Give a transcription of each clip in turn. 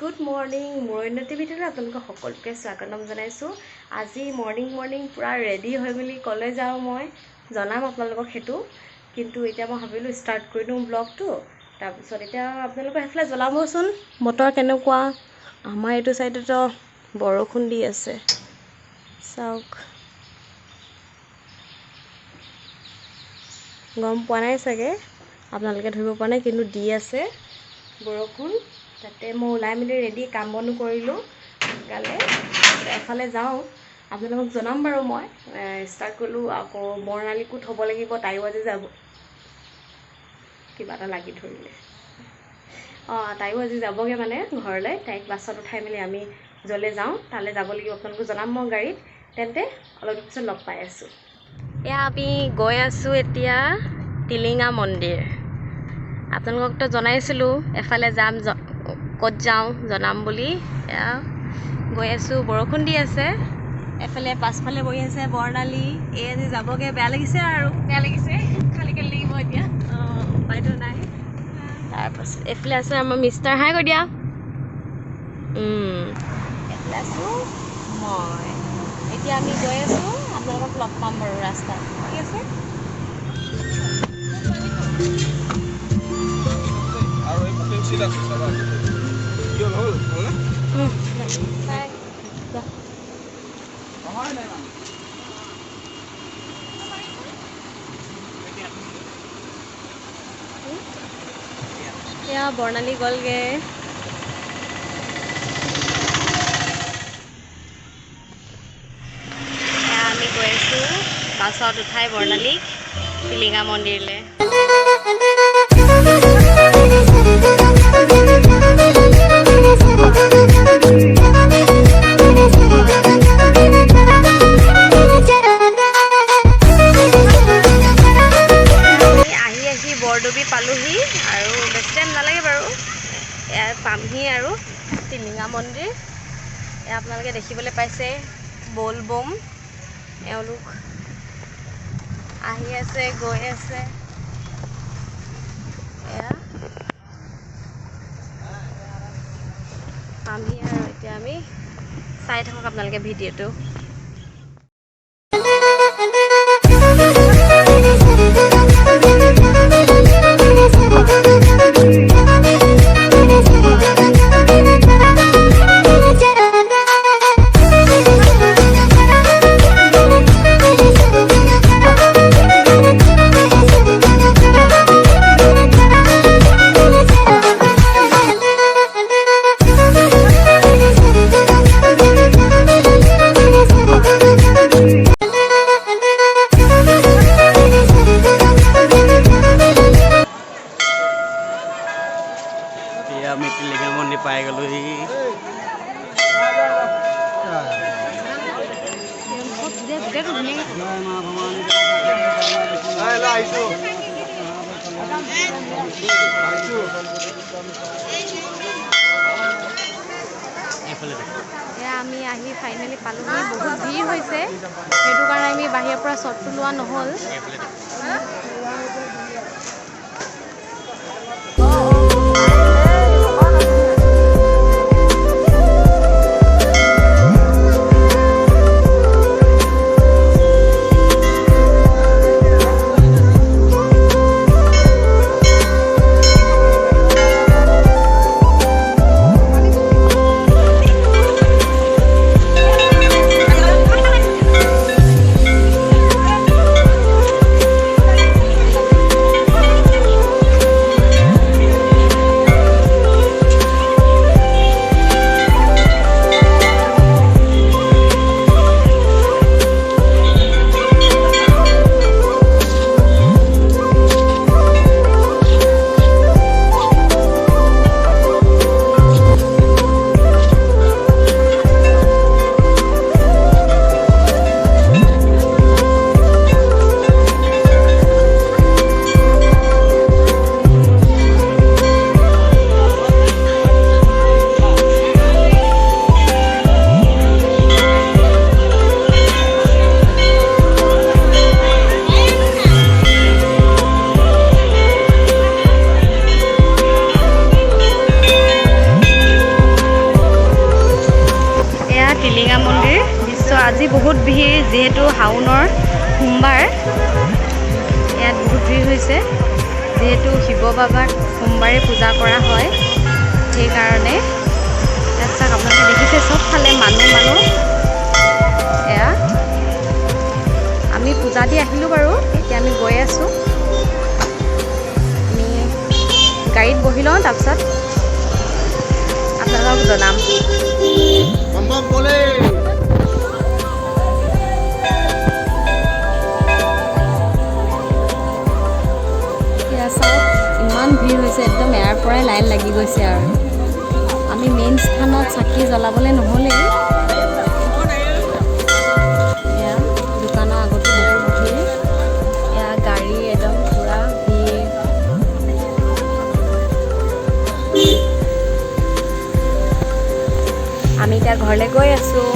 Good morning, মোৰ অন্য টিভিটোলৈ আপোনালোকক সকলোকে স্বাগতম জনাইছোঁ। আজি মৰ্ণিং মৰ্ণিং পূৰা ৰেডি হৈ মেলি ক'লৈ যাওঁ মই জনাম আপোনালোকক সেইটো, কিন্তু এতিয়া মই ভাবিলোঁ ষ্টাৰ্ট কৰি দিওঁ ব্লগটো। তাৰপিছত এতিয়া আপোনালোকৰ সেইফালে জনাবচোন বতৰ কেনেকুৱা। আমাৰ এইটো ছাইডতো বৰষুণ দি আছে, চাওক। গম পোৱা নাই চাগে আপোনালোকে, ধৰিব পৰা নাই, কিন্তু দি আছে বৰষুণ। তাতে মই ওলাই মেলি ৰেডি, কাম বনো কৰিলোঁ, সোনকালে এফালে যাওঁ, আপোনালোকক জনাম বাৰু। মই ষ্টাৰ্ট কৰিলোঁ, আকৌ বৰ্ণালীকো থ'ব লাগিব, তাইও আজি যাব, কিবা এটা লাগি ধৰিলে। অঁ, তাইও আজি যাবগৈ মানে ঘৰলৈ, তাইক বাছত উঠাই মেলি আমি য'লৈ যাওঁ তালৈ যাব লাগিব, আপোনালোকক জনাম মই গাড়ীত। তেন্তে অলপ পিছত লগ পাই আছোঁ। এয়া আমি গৈ আছোঁ এতিয়া টিলিঙা মন্দিৰ। আপোনালোককতো জনাইছিলোঁ এফালে যাম, ক'ত যাওঁ জনাম বুলি। এয়া গৈ আছোঁ, বৰষুণ দি আছে। এফালে পাছফালে বহি আছে বৰ্ণালী, এই আজি যাবগৈ, বেয়া লাগিছে আৰু। বেয়া লাগিছে, খালী খালী লাগিব এতিয়া। অঁ, উপায়তো নাই। তাৰপাছত এইফালে আছে আমাৰ মিষ্টাৰ, হাই কৈ দিয়া। এইফালে আছোঁ মই। এতিয়া আমি গৈ আছোঁ, আপোনালোকক লগ পাম বাৰু ৰাস্তাত, ঠিক আছে। এয়া বৰ্ণালী গ'লগৈ। এয়া আমি গৈ আছোঁ বাছত উঠাই বৰ্ণালীক টিলিঙা মন্দিৰলৈ। আহি আহি বৰডুবি পালোহি, আৰু বেছি টাইম নালাগে বাৰু, এয়া পামহি আৰু টিলিঙা মন্দিৰ। এয়া আপোনালোকে দেখিবলৈ পাইছে বল বম, এওঁলোক আহি আছে গৈ আছে। এয়া পামহি আৰু এতিয়া আমি চাই থাকক আপোনালোকে ভিডিঅ'টো। এতিয়া আমি টিলিঙা মন্দিৰ পাই গ'লোহি। জয় মা ভৱানী। এইফালে দে। এয়া আমি আহি ফাইনেলি পালোহি। বহুত ভিৰ হৈছে, সেইটো কাৰণে আমি বাহিৰৰ পৰা শ্বটটো লোৱা নহ'ল। এইফালে দে। আজি বহুত ভিৰ, যিহেতু শাওনৰ সোমবাৰ, ইয়াত বহুত ভিৰ হৈছে। যিহেতু শিৱ বাবাক সোমবাৰে পূজা কৰা হয়, সেইকাৰণে ইয়াত চাওক আপোনালোকে দেখিছে চবফালে মানুহ মানুহ। এয়া আমি পূজা দি আহিলোঁ বাৰু, এতিয়া আমি গৈ আছোঁ। আমি গাড়ীত বহি লওঁ, তাৰপিছত আপোনালোকক জনাম। চাওক ইমান ভিৰ হৈছে, একদম ইয়াৰ পৰাই লাইন লাগি গৈছে আৰু। আমি মেইন স্থানত চাকি জ্বলাবলৈ নহ'লেই। এয়া দোকানৰ আগতো বহুত ভিৰ, এয়া গাড়ী একদম পূৰা ভিৰ। আমি এতিয়া ঘৰলৈ গৈ আছোঁ,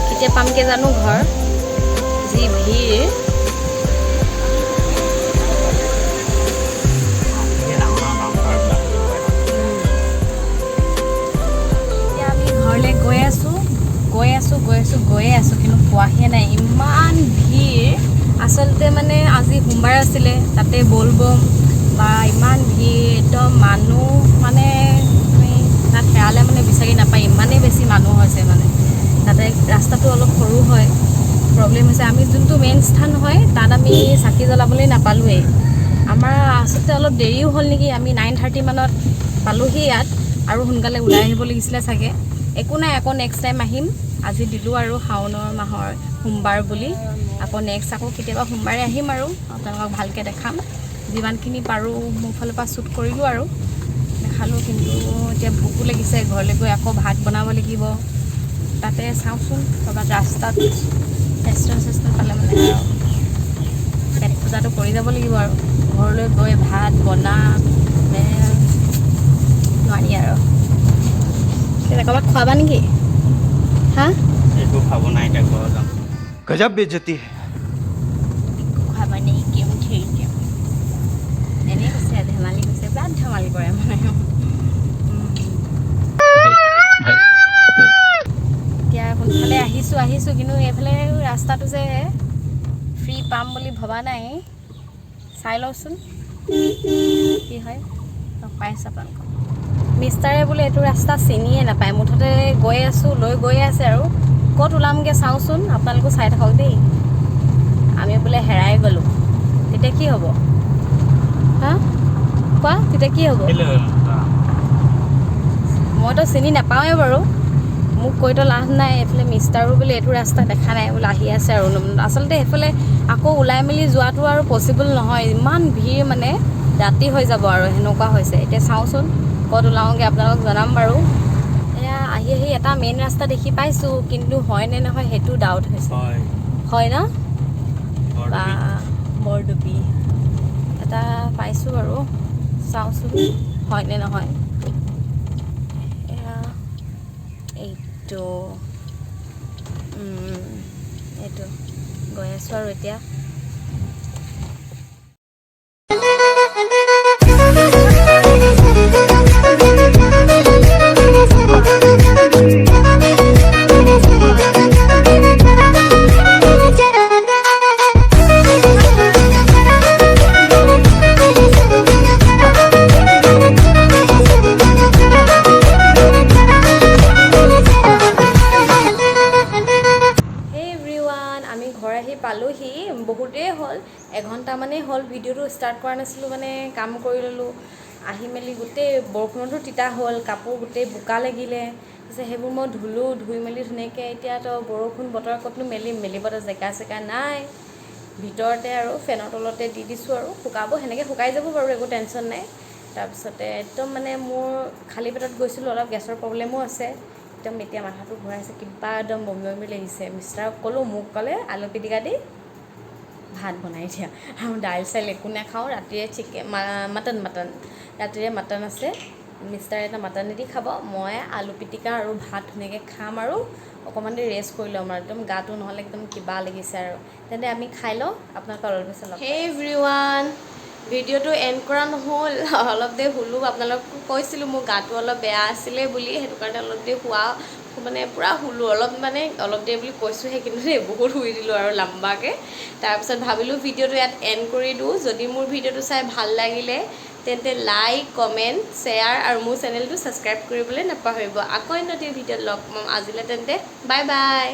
কেতিয়া পামগৈ জানো ঘৰ, যি ভিৰ। গৈ আছোঁ গৈ আছোঁ গৈ আছোঁ গৈয়ে আছোঁ, কিন্তু পোৱাহিয়ে নাই, ইমান ভিৰ। আচলতে মানে আজি সোমবাৰ আছিলে, তাতে বলবম বা ইমান ভিৰ, একদম মানুহ মানে আমি তাত হেৰালে মানে বিচাৰি নাপায়, ইমানেই বেছি মানুহ হৈছে মানে। তাতে ৰাস্তাটো অলপ সৰু হয়, প্ৰব্লেম হৈছে। আমি যোনটো মেইন স্থান হয় তাত আমি চাকি জ্বলাবলৈ নাপালোৱেই। আমাৰ আচলতে অলপ দেৰিও হ'ল নেকি, আমি 9:30 মানত পালোহি ইয়াত, আৰু সোনকালে ওলাই আহিব লাগিছিলে চাগে। একো নাই, আকৌ নেক্সট টাইম আহিম। আজি দিলোঁ আৰু শাওনৰ মাহৰ সোমবাৰ বুলি, আকৌ নেক্সট আকৌ কেতিয়াবা সোমবাৰে আহিম আৰু আপোনালোকক ভালকৈ দেখাম। যিমানখিনি পাৰোঁ মোৰ ফালৰ পৰা শ্বুট কৰিলোঁ আৰু দেখালোঁ। কিন্তু এতিয়া ভোকো লাগিছে, ঘৰলৈ গৈ আকৌ ভাত বনাব লাগিব। তাতে চাওঁচোন ক'ৰবাত ৰাস্তাত ৰেষ্টুৰেণ্ট চেষ্টুৰেণ্ট পালে মানে আৰু পেট পূজাটো কৰি যাব লাগিব আৰু। ঘৰলৈ গৈ ভাত বনাম নোৱাৰি আৰু। ক'ৰবাত খোৱাবা নেকি? হা, একো খাব নাই, এতিয়া ঘৰত যাম। গজব বেইজ্জতি হে। একো খাব নাই, কিয় ঠিক এনেই কৈছে, ধেমালি কৈছে, বিৰাট ধেমালি কৰে মানে। এতিয়া সোনকালে আহিছোঁ আহিছোঁ, কিন্তু এইফালে ৰাস্তাটো যে ফ্ৰী পাম বুলি ভবা নাই। চাই লওঁচোন কি হয়, লগ পাইছোঁ আপোনালোকক। মিষ্টাৰে বোলে এইটো ৰাস্তা চিনিয়ে নাপায়, মুঠতে গৈ আছোঁ, লৈ গৈ আছে আৰু। ক'ত ওলামগৈ চাওঁচোন, আপোনালোকো চাই থাকক দেই। আমি বোলে হেৰাই গ'লোঁ, তেতিয়া কি হ'ব? হা কোৱা, তেতিয়া কি হ'ব? মইতো চিনি নাপাওঁৱেই বাৰু, মোক কৈতো লাভ নাই। এইফালে মিষ্টাৰো বোলে এইটো ৰাস্তা দেখা নাই বোলে, আহি আছে আৰু। আচলতে সেইফালে আকৌ ওলাই মেলি যোৱাটো আৰু পচিবল নহয়, ইমান ভিৰ মানে ৰাতি হৈ যাব আৰু, সেনেকুৱা হৈছে। এতিয়া চাওঁচোন ক'ত ওলাওঁগৈ, আপোনালোকক জনাম বাৰু। এয়া আহি আহি এটা মেইন ৰাস্তা দেখি পাইছোঁ, কিন্তু হয় নে নহয় সেইটো ডাউট হৈছে। হয় ন, বা বৰডুবি এটা পাইছোঁ বাৰু, চাওঁচোন হয় নে নহয়। এয়া এইটো এইটো গৈ আছোঁ আৰু এতিয়া। পালোহি, বহুতেই হ'ল, এঘণ্টামানেই হ'ল। ভিডিঅ'টো ষ্টাৰ্ট কৰা নাছিলোঁ, মানে কাম কৰি ল'লোঁ। আহি মেলি গোটেই বৰষুণতো তিতা হ'ল, কাপোৰ গোটেই বোকা লাগিলে, তাৰপিছত সেইবোৰ মই ধুলোঁ, ধুই মেলি ধুনীয়াকৈ। এতিয়াতো বৰষুণ বতৰ, ক'তনো মেলিম, মেলিবতো জেগা চেগা নাই, ভিতৰতে আৰু ফেনৰ তলতে দি দিছোঁ আৰু শুকাব, সেনেকৈ শুকাই যাব বাৰু, একো টেনশ্যন নাই। তাৰপিছতে একদম মানে মোৰ খালী পেটত গৈছিলোঁ, অলপ গেছৰ প্ৰব্লেমো আছে, একদম এতিয়া মাথাটো ঘূৰাইছে, কিবা একদম বমি বমি লাগিছে। মিষ্টাৰক ক'লোঁ, মোক ক'লে আলু পিটিকা দি ভাত বনাই দিয়া, আৰু দাইল চাইল একো নাখাওঁ। ৰাতিৰে চিকেন মাটন মাটন ৰাতিৰে মাটন আছে, মিষ্টাৰে এটা মাটনেদি খাব, মই আলু পিটিকা আৰু ভাত ধুনীয়াকৈ খাম আৰু অকণমান দেৰি ৰেষ্ট কৰি ল'ম আৰু, একদম গাটো নহ'লে একদম কিবা লাগিছে আৰু। তেন্তে আমি খাই লওঁ, আপোনালোকৰ অলপ পিছত লগ। হে এভৰিৱান, ভিডিঅ'টো এণ্ড কৰা নহ'ল। অলপ দেৰি শুলোঁ। আপোনালোকক কৈছিলোঁ মোৰ গাটো অলপ বেয়া আছিলে বুলি, সেইটো কাৰণে অলপ দেৰি শোৱা, মানে পূৰা শুলোঁ অলপ, মানে অলপ দেৰি বুলি কৈছোঁহে কিন্তু দেই, বহুত শুই দিলোঁ আৰু লাম্বাকৈ। তাৰপিছত ভাবিলোঁ ভিডিঅ'টো ইয়াত এণ্ড কৰি দিওঁ। যদি মোৰ ভিডিঅ'টো চাই ভাল লাগিলে, তেন্তে লাইক, কমেণ্ট, শ্বেয়াৰ আৰু মোৰ চেনেলটো ছাবস্ক্ৰাইব কৰিবলৈ নাপাহৰিব। আকৌ অন্য এটি ভিডিঅ'ত লগ পাম। আজিলৈ তেন্তে বাই বাই।